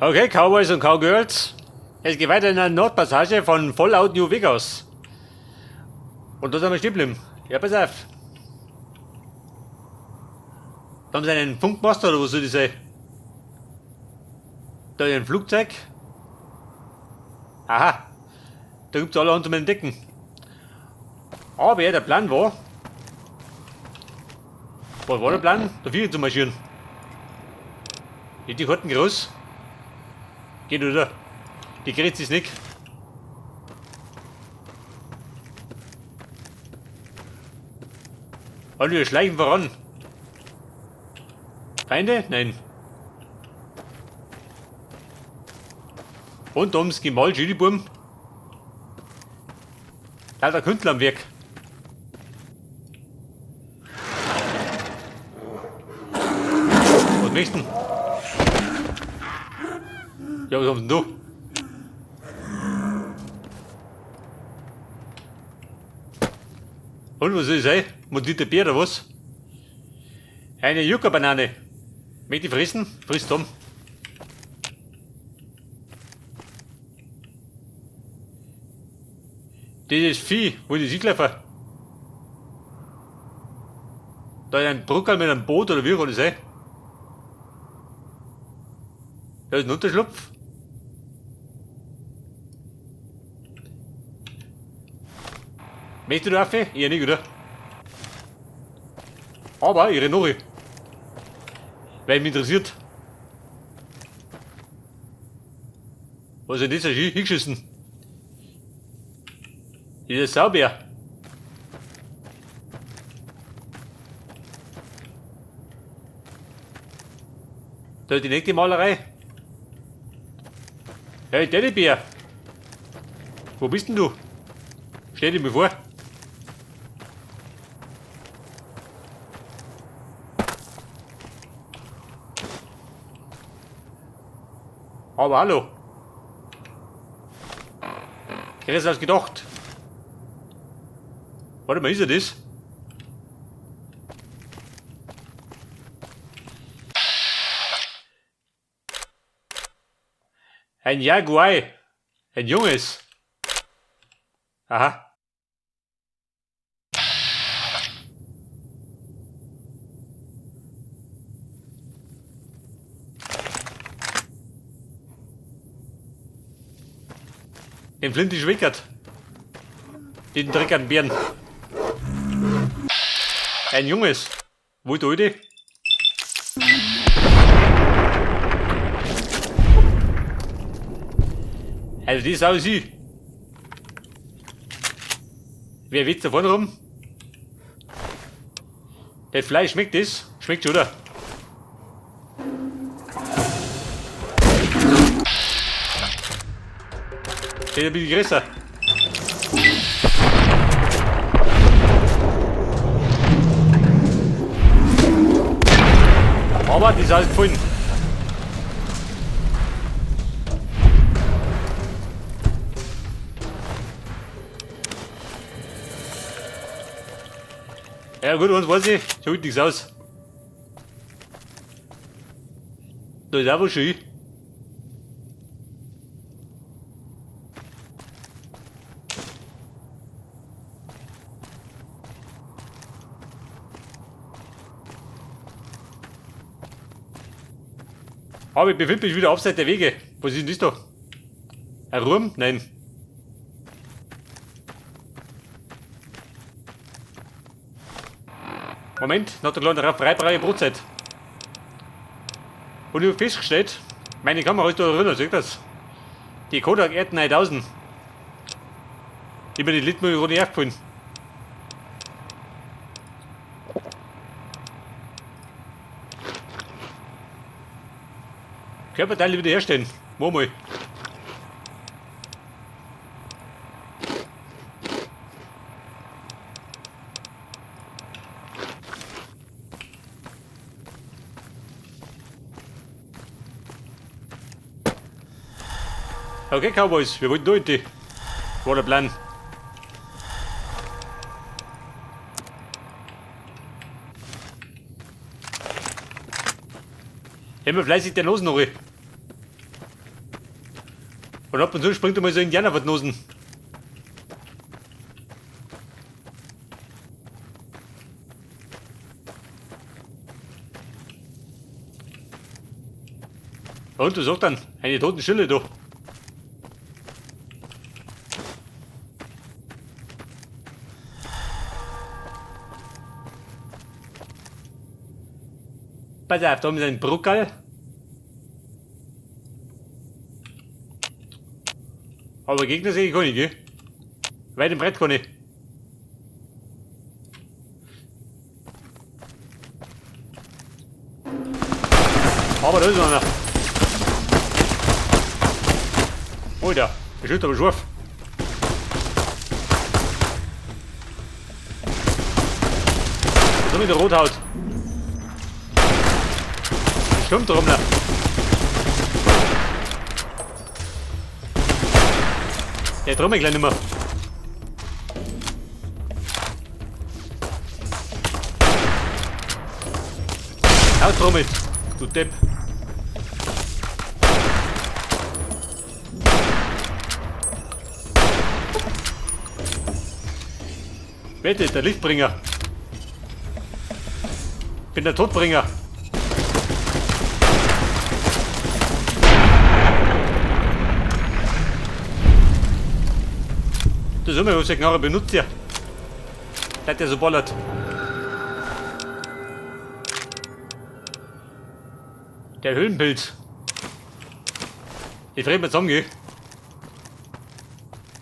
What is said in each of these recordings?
Okay, Cowboys und Cowgirls. Es geht weiter in der Nordpassage von Fallout New Vegas. Und da sind wir stehen geblieben. Ja, pass auf. Da haben sie einen Funkmaster oder was soll das sein? Da ist ein Flugzeug. Aha. Da gibt's allerhand zum Entdecken. Aber der Plan war. Was war der Plan? Da Viecher zu marschieren. Die Karten groß. Geht oder? Die kriegt es nicht. Und wir schleichen voran. Feinde? Nein. Und ums Gemal Schüdiburm. Lauter Künstler am Werk. Was möchten? Ja, was haben denn du? Und was soll das sein? Montierte Bier oder was? Eine Yucca-Banane. Möchte ich fressen? Frisst um. Dieses Vieh, wo die hingelaufen? Da ist ein Bruckerl mit einem Boot oder wie kann das sein? Da ist ein Unterschlupf. Möchtest du rauf? Eher nicht, oder? Aber ich renn noch. Weil mich interessiert. Was ist denn das hingeschissen? Dieser Saubär. Da ist die nächste Malerei. Hey Teddybär. Wo bist denn du? Stell dir mir vor. Aber hallo. Größer als gedacht. Warte mal, ist er das? Ein Jaguar. Ein Junges. Aha. Den Flinte schwickert. Den Dreck an Bären. Ein Junges. Wo ist der Alte? Also die Sau sie. Wer weht da vorne rum? Das Fleisch schmeckt das? Schmeckt schon, oder? Der ist ein bisschen größer. Aber die ist alles gefallen. Ja gut, uns weiß ich, schaut nichts aus. Da ist auch was schön. Aber ich befinde mich wieder abseits der Wege. Was ist denn das da? Ein Ruhm? Nein. Moment, nach der kleinen Freibrei Brotzeit. Und ich habe festgestellt, meine Kamera ist da drin, seht das? Die Kodak R9000. Die mir die letzte Mal gerade aufgefallen. Körperteile wiederherstellen. Mach mal. Okay, Cowboys, wir wollten durch die. War der Plan. Immer fleißig der Los noch. Und ab und zu springt immer so ein Indianer von Nosen. Und du sagst dann, eine toten Stille, du. Pass auf, da haben sie einen Bruckerl. Aber Gegner sehe ich gar nicht, gell? Weit im Brett kann ich. Aber da ist einer. Alter, der schützt aber scharf. Was ist mit der Rothaut? Stimmt drum, ne? Der drum gleich nicht mehr. Haut drum, du Depp. Wette, der Lichtbringer. Bin der Todbringer. Das ist immer, was ich nachher benutzt ja. Der hat ja so ballert. Der Höhlenpilz. Ich fress mir zusammen, gell?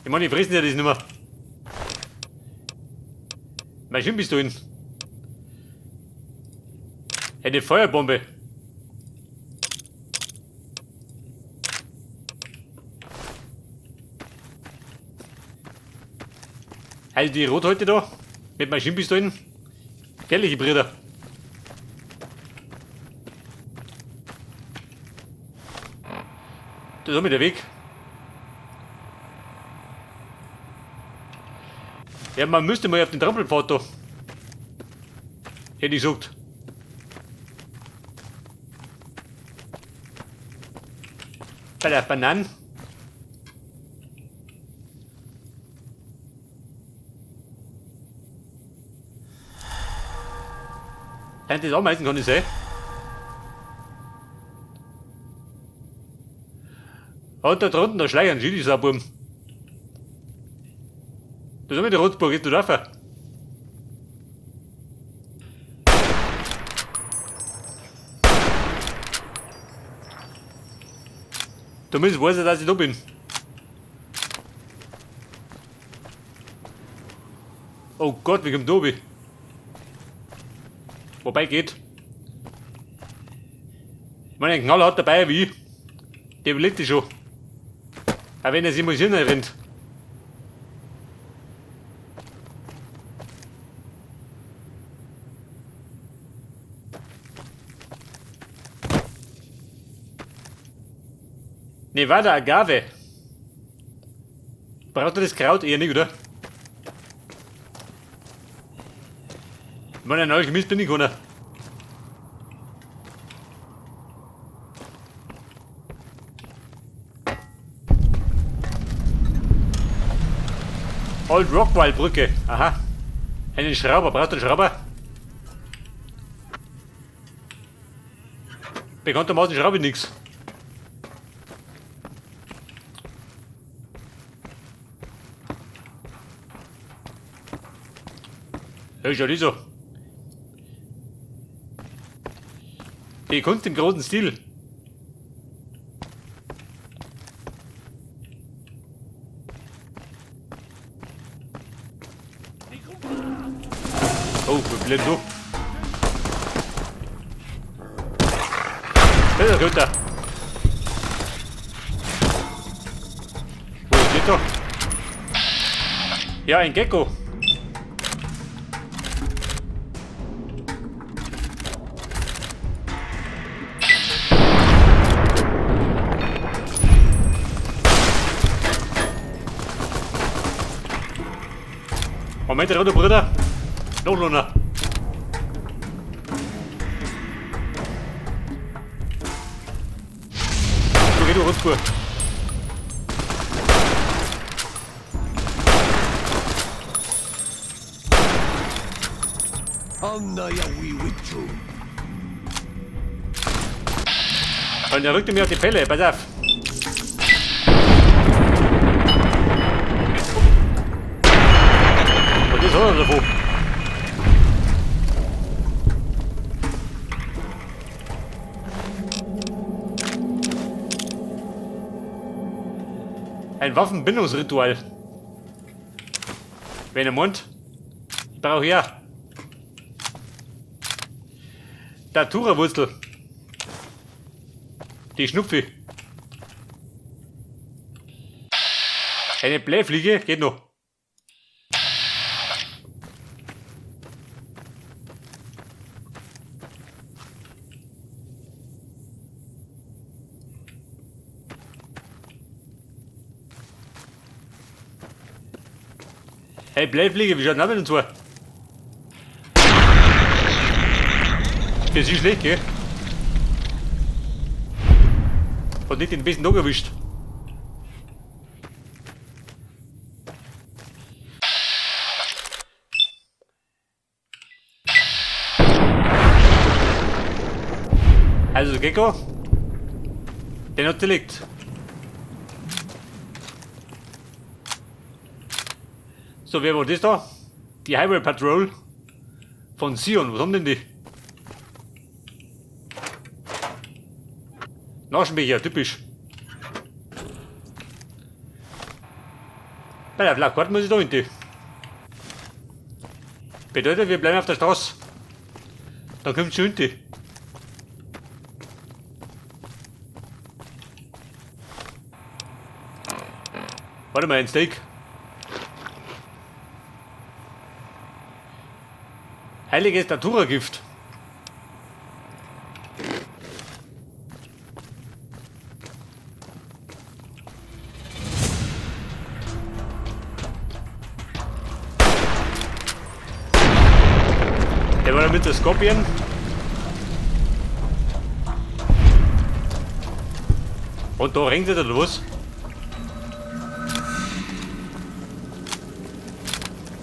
Ich meine, die fressen ja das nicht mehr. Maschinenpistolen. Eine Feuerbombe. Also die Rothäute da mit Maschinenpistolen. Gefährliche Brüder. Das ist auch mit der Weg. Ja, man müsste mal auf den Trampelpfad da. Hätte ich gesagt. Bei der Bananen. Nein, das Ameisen kann nicht sein. Und da drunten, da schleichen sie, dieser Burm. Das ist mit der Rotsburg, geht du drauf? Zumindest weiß er, dass ich da bin. Oh Gott, wie kommt da oben? Wobei geht. Ich meine, ein Knaller hat dabei wie ich. Der überlebt sich schon. Auch wenn er sich mal rennt. Nevada Agave. Braucht er das Kraut eher nicht, oder? Ich meine, ein Alchemist bin ich keiner. Old Rockwall Brücke. Aha. Einen Schrauber. Braucht er einen Schrauber? Bekanntermaßen schraube ich nix. Ja, ist ja nicht so. Die Kunst im großen Stil. Oh, wir bleiben so. Das ist ja gut. Wo ist das da? Ja, ein Gecko. Moment, der rote Bruder. Noch Luna. Du geh du Rotspur. Und er rückte mir auf die Pelle, pass auf. Und das hat er davon. Ein Waffenbindungsritual. Wenn er meint, ich brauche ja Datura-Wurzel. Die Schnupfe. Eine Bleifliege geht noch. Hey, Bleifliege, wie schaut denn mit uns zwei? Das ist schlecht, gell? Hat nicht den besten Tag erwischt. Also Gecko, den hat zerlegt. So, wer war das da? Die Highway Patrol von Sion. Was haben denn die? Naschenbecher, typisch. Bei der Flachkarte muss ich da hinten. Bedeutet, wir bleiben auf der Straße. Dann kommt schon hinten. Warte mal, ein Steak. Heiliges Datura-Gift. Der war mit der Scorpion. Und da rennt er oder was?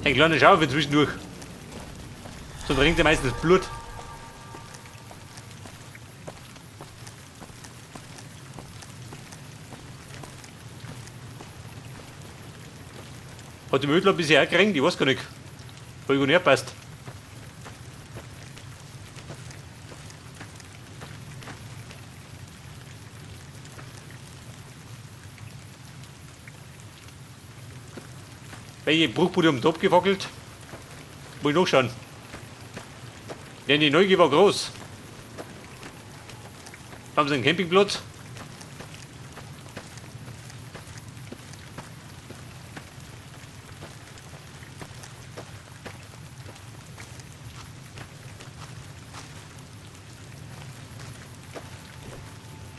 Ein kleiner Schaufel zwischendurch. Sonst ringt er meistens Blut. Hat die Mödler bisher auch gerenkt? Ich weiß gar nicht. Wo ich gar nicht passt. Welche Bruchbude am Top gewackelt? Muss ich nachschauen. Denn die Neugier war groß. Haben sie einen Campingplatz?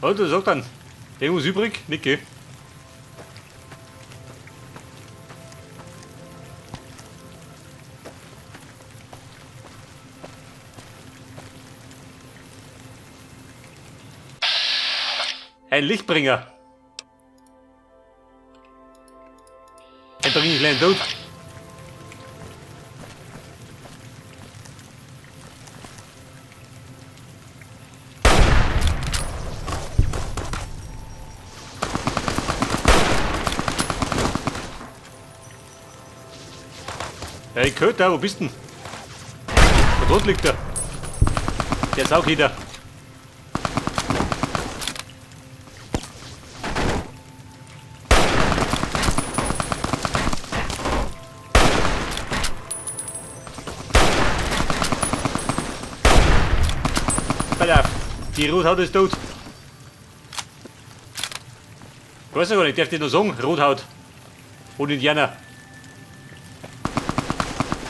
Also, sag dann, irgendwas übrig? Nicht, gell? Ein Lichtbringer. Ein bringe ich kleinen Tod. Hey Köter, wo bist denn? Da dort liegt er. Der ist auch wieder. Pass auf, die Rothaut ist tot. Ich weiß ja gar nicht, darf ich noch sagen? Rothaut. Und Indianer.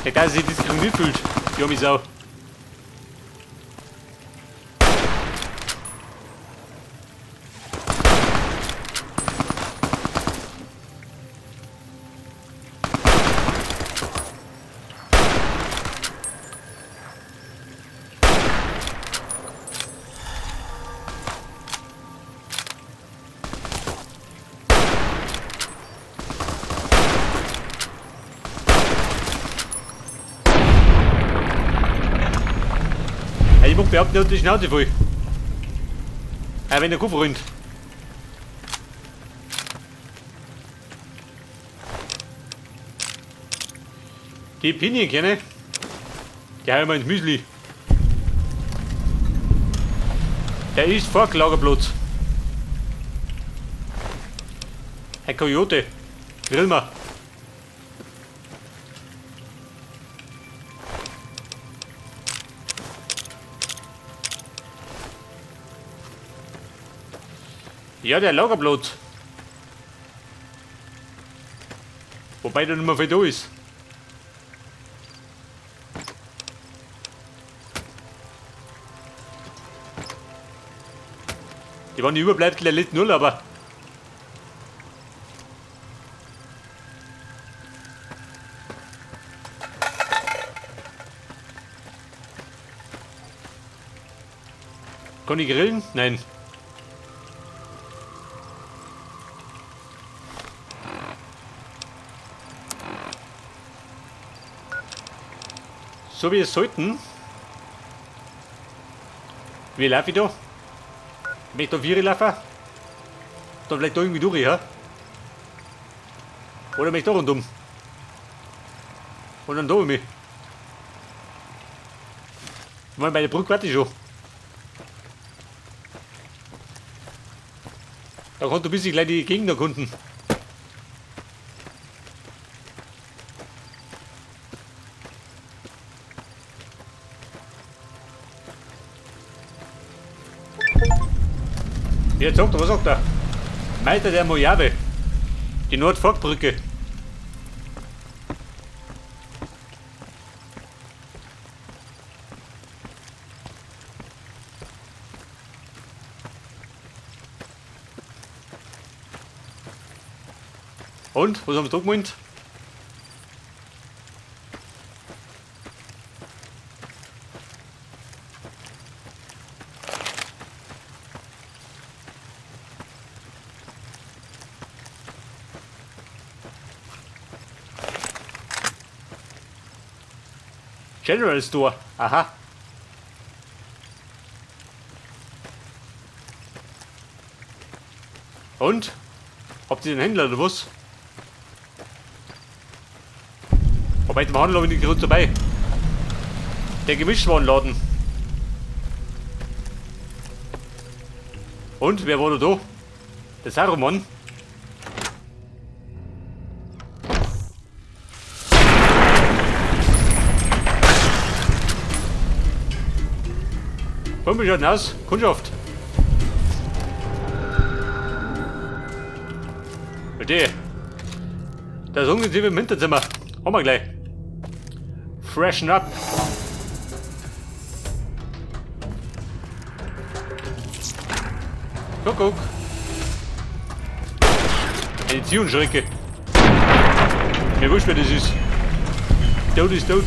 Der dass sich diskriminiert fühlt, die arme Sau. behaupten, der hat die Schnauze voll. Auch wenn der Kopf rennt. Die Pinienkerne, die hauen wir ins Müsli. Der ist Forklagerplatz. Ein Coyote. Grill mal. Ja, der Lagerplatz. Wobei da nicht mehr viel da ist. Die waren die überbleibt der letzten Null, aber. Kann ich grillen? Nein. So wie es sollten. Wie laufe ich da? Wenn ich da vier laufe, dann vielleicht da irgendwie durch, ja? Oder möchte ich da rundum? Und dann da um mich. Ich meine, bei der Brücke warte ich schon. Da kommt du bis ich gleich die Gegend erkunden. Jetzt sagt er, was sagt er? Meister der Mojave. Die Nordforkbrücke. Und, was haben sie da gemeint? General Store, aha. Und? Habt ihr den Händler oder was? Wobei, dem Handel habe ich nicht gerade dabei. Der Gemischtwarenladen. Und, wer war da da? Der Saruman. Komm, wie schaut denn aus? Kundschaft. Bitte. Das Ungeziefer im Hinterzimmer. Haben wir gleich. Freshen up. Kuckuck. Eine Ziehungsschrecke. Mir wurscht, wer das ist. Tot ist tot.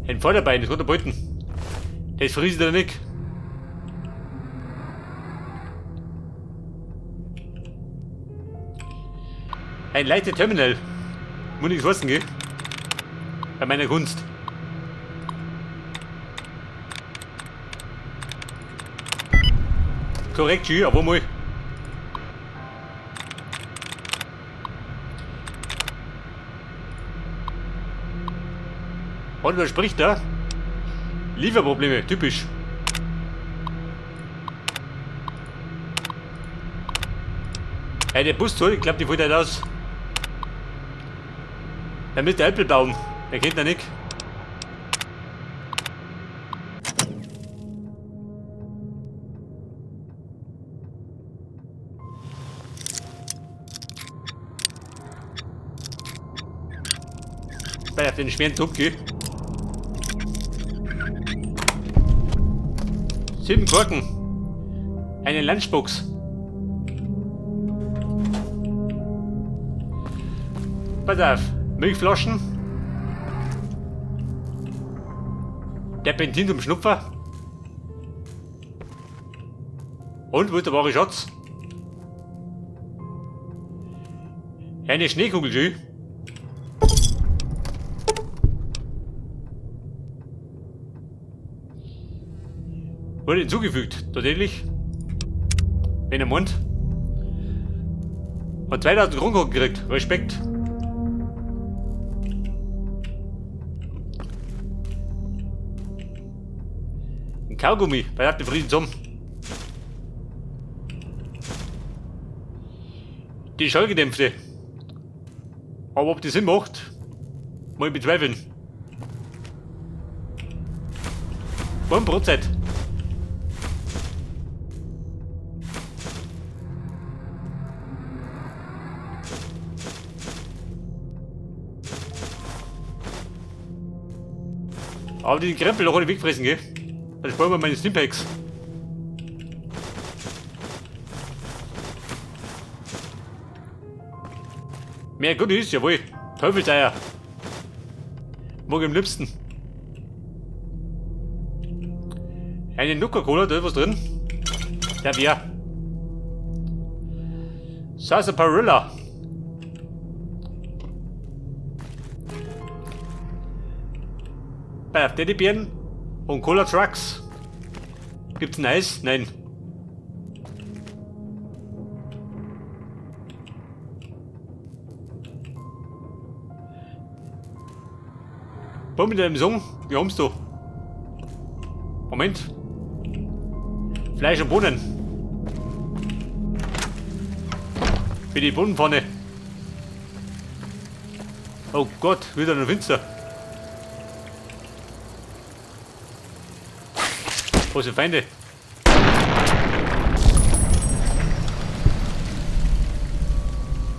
Ein Vorderbein, das kann der beuten. Das frisst er nicht. Ein leichtes Terminal. Muss nichts wissen, gell? Bei meiner Kunst. Korrekt, schön, aber mal. Und wer spricht da? Lieferprobleme, typisch. Hey, der Bus zurück, ich glaub, die fällt halt aus. Der Mister Äppelbaum, der kennt er nicht. Bei auf den schweren Druck, gell? 7 Korken. Eine Lunchbox. Pass auf, Milchflaschen. Der Benzin zum Schnupfer. Und wo ist der wahre Schatz? Eine Schneekugel, schön. Wurde hinzugefügt, tatsächlich. Wenn er meint. Hat 2000 Kronkorken gekriegt. Respekt. Ein Kaugummi, bei der Frieden zum. Die Schallgedämpfte. Aber ob die Sinn macht, mal bezweifeln. Bumm, Brotzeit. Aber den Krempel noch nicht wegfressen, gell? Dann sparen wir meine Stimpacks. Mehr Goodies, jawohl. Teufelseier. Mag ich am liebsten. Eine Nuka-Cola, da ist was drin. Der wär. Sarsaparilla. Bei Teddybären und Cola Trucks. Gibt's ein Eis? Nein. Wo mit deinem Song? Wie kommst du? Moment. Fleisch und Bohnen. Für die Bohnenpfanne. Oh Gott, wieder ein Finster. Wo sind Feinde?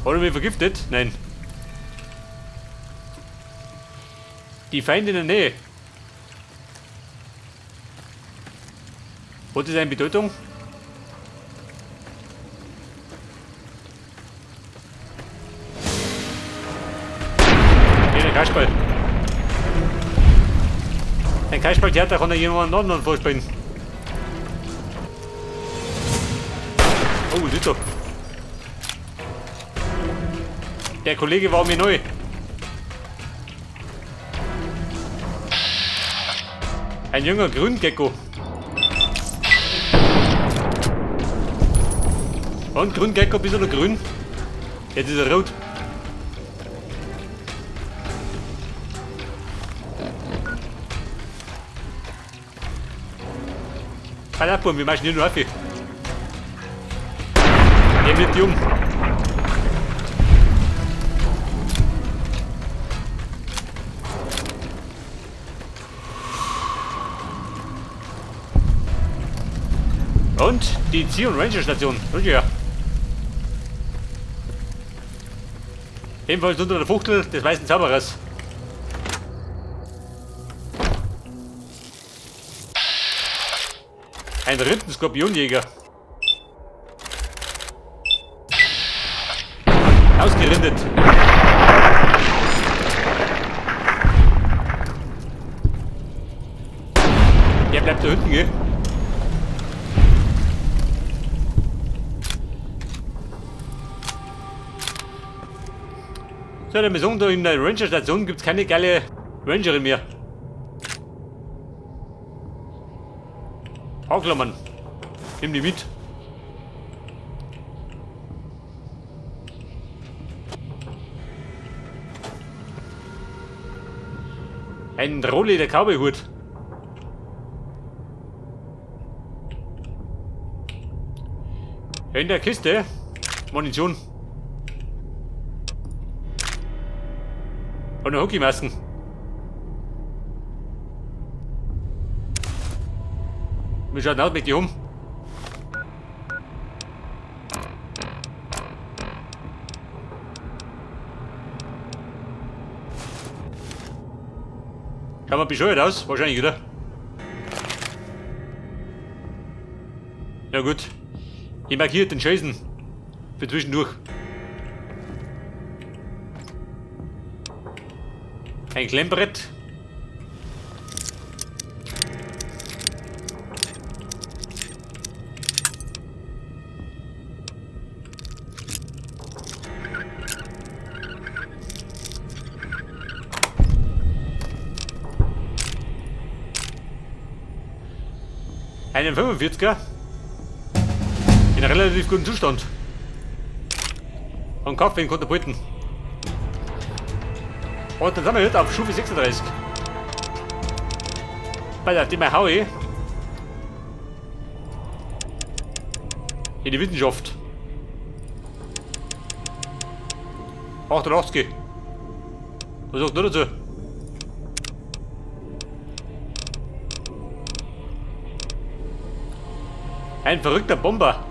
Hat er mich vergiftet? Nein. Die Feinde in der Nähe. Hat das eine Bedeutung? Hier, der Kasperl. Ein Kasperltheater kann ja jemand anderen vorspielen. Oh, ist da. Der Kollege war mir neu. Ein junger Grüngecko. Und Grüngecko, bist du noch grün? Jetzt ist er rot. Pass auf, Bub, wir marschieren nur auf. Der wird jung. Und die Zion Ranger Station. Ja. Ebenfalls unter der Fuchtel des weißen Zauberers. Ein Rindenskorpionjäger. Ausgerindet. Der bleibt da hinten, gell? So, der Mission da in der Ranger Station gibt's keine geile Rangerin mehr. Haarklammern. Nimm die mit. Ein Rohleder Cowboy-Hut. In der Kiste Munition. Und eine Hockeymasken. Wie schaut denn aus mit die um? Schaut mal bescheuert aus? Wahrscheinlich, oder? Ja gut. Ich markiere den Jason. Für zwischendurch. Ein Klemmbrett. Einen 45er. In einem relativ guten Zustand. Und Kaffee in Katapulten. Und dann sind wir jetzt auf Stufe 36. Bei der Thema hau ich. In die Wissenschaft. 88. Was sagt du dazu? Ein verrückter Bomber.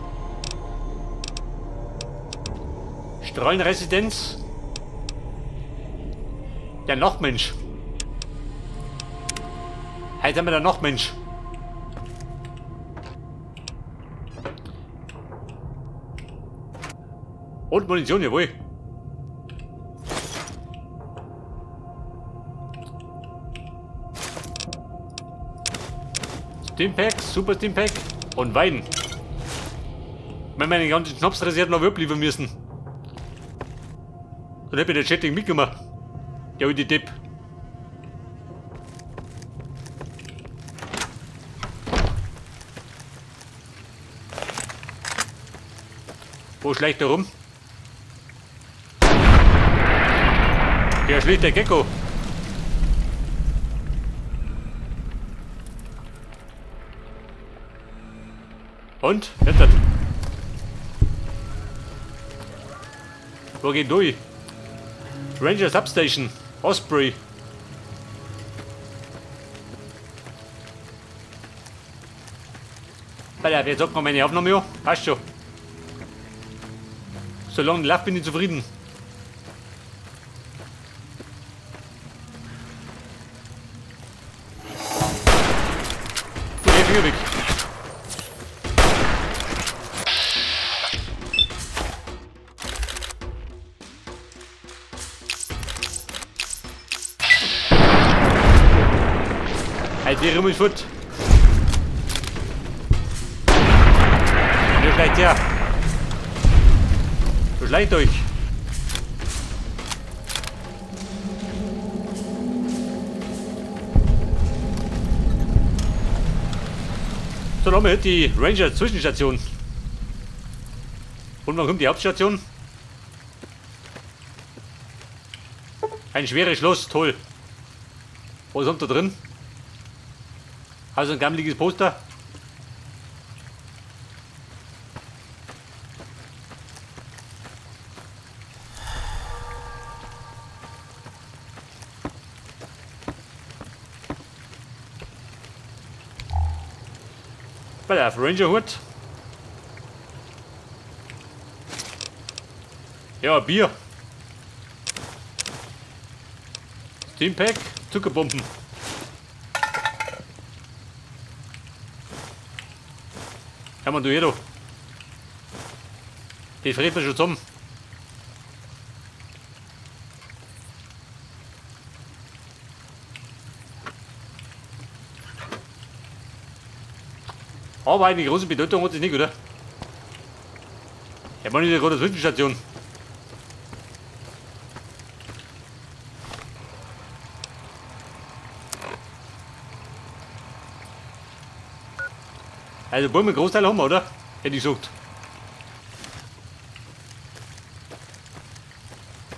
Strahlenresistenz. Der Nachtmensch. Heute haben wir der Nachtmensch. Und Munition, jawohl. Stimpack, Super Stimpack und Wein. Wenn meine ganzen Schnapsreserven noch abliefern müssen. Dann hätte ich den Chatting mitgenommen. Der alte Depp. Wo schleicht der rum? Der schlägt der Gecko. Und? Jetzt. Wo geht durch? Ranger Substation. Osprey. Alter, wer sagt noch meine Aufnahme an? Passt schon. Solange die läuft, bin ich zufrieden. Okay, Finger weg. Halt die rum ist fort. Ihr schleicht her. Schleicht euch. So, dann haben wir hier die Ranger Zwischenstation. Und wann kommt die Hauptstation? Ein schweres Schloss, toll. Was ist da drin? Also ein gammeliges Poster. Bei der Ranger Hut. Ja, Bier. Stimpack, Zuckerbomben. Ja, man, du hier, du. Die friert mir schon zusammen. Aber eine große Bedeutung hat es nicht, oder? Ja, man ist ja gerade eine Zwischenstation. Also Bäume Großteil haben wir, oder? Hätte ich gesagt.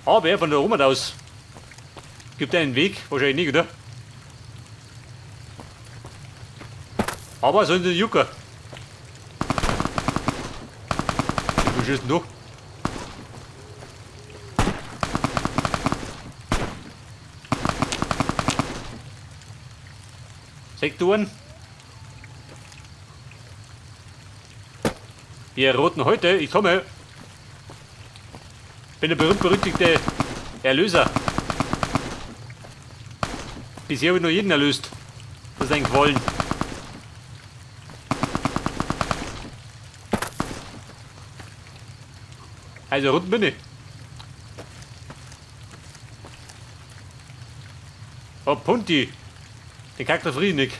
Aber von der Roma aus. Gibt einen Weg? Wahrscheinlich nicht, oder? Aber sollen sie Jucker. Wo schießt denn du? Sektoren. Ihr Roten heute, ich komme. Bin der berühmt-berüchtigte Erlöser. Bisher habe ich nur jeden erlöst. Das ist ein Quallen. Also rund bin ich. Oh, Punti. Den kackt der Frieden nicht.